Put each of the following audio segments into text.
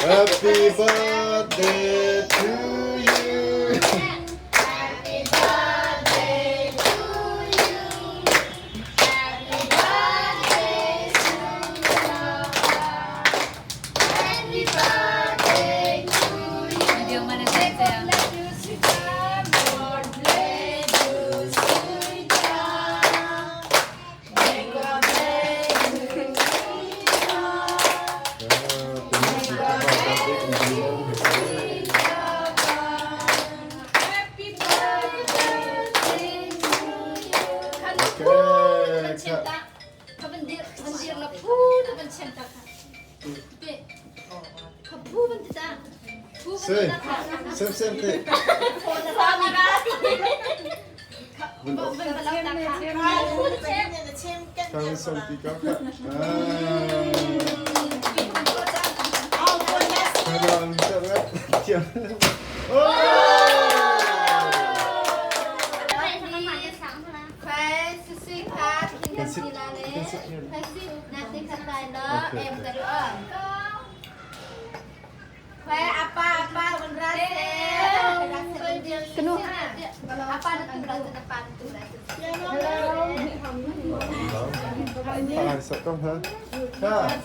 Happy birthday to you. Happy birthday to you. Happy birthday to Happy birthday to you. May God bless you, sweetheart. God bless you, sweetheart. May God bless you, sweetheart. Happy birthday to you. Sui, sem sem te. Kang som ti ka ka. Ah. Thiam. Can sit, can sit here. Ah, sợ không hả? Ha.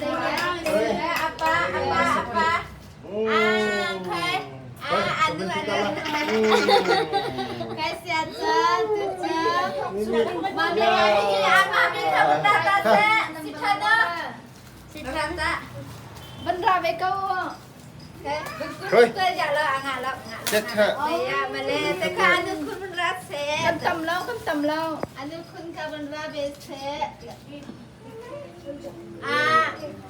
Apa apa apa Ah, okay. Ah, anu anu. Kasihan Mami mami kamu tata si Tata si Tata Vẫn ra về câu. Khơi. เ Chết hả? กันตำเล่ากันตำเล่า อันนี้คุณกับมันราเบเซอ่า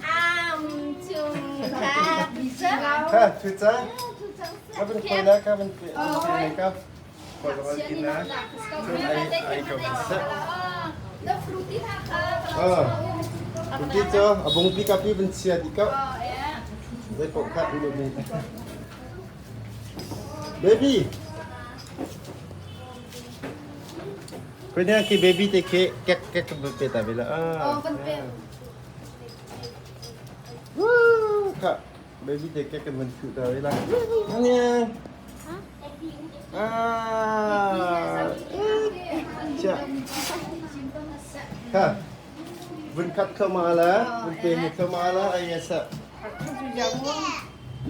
อามจุงค่ะ Ha, thuyết giá. Các bên quay lá, các bên quay các. Quay vào kín lá. Ai ai cầu sẽ. แล้วฟรุตตี้ท่าค่ะ Ờ. Frutti cho, à bông pi cà pi bên chia đi cậu. Đây bộ khát đi được mình. Baby. Kau ni ki baby te ke kek kek bepeta bela. อ๋อ Ah. มันเป็น Woo, kak. Baby te kek ben cu dah bela. Ni. Ah. Siap. Kak. Bun kat ke mala, bun pe ni ke mala ay sa.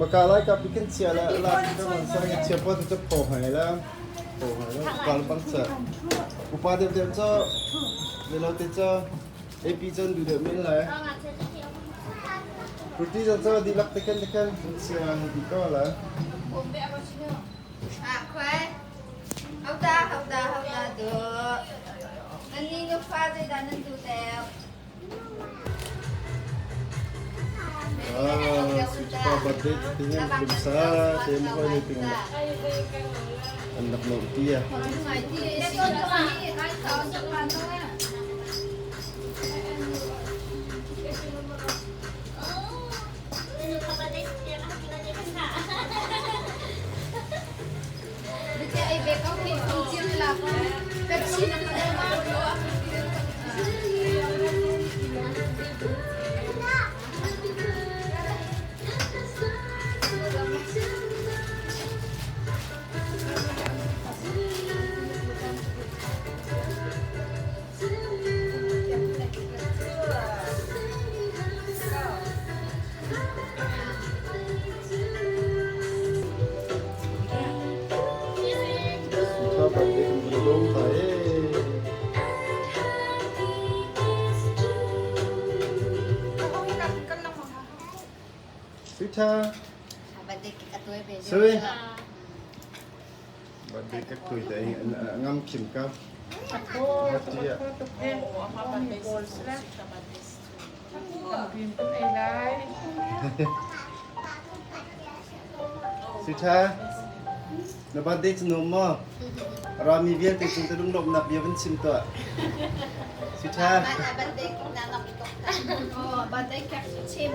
Makalai ka bikin sia la la ka man sa ngi chia pa tu po hai la. Po hai la kal bang sa. Upa dem dem cho. Le lo te cho. AP chon du de min la. Ruti cho cho di lak tekan tekan sia di ko la. อ่ะควายเอาตาเอาตาเอาตาดูอันนี้ก็ฟ้าจะดันดูแล้ว Ah, suka birthday tinggal belum sah, saya mau ni tinggal anak mau dia. Suka birthday belum tahu. Suka. Sui. Birthday các tuổi tại ngâm kim cao. Birthday. Suka. Na birthday chu nom mo. Rami vial te chung te lung lom nak bia van sim to. Suka. บ้านไหนบ้านเด็กนางกับ อ๋อบันไดแคปชิม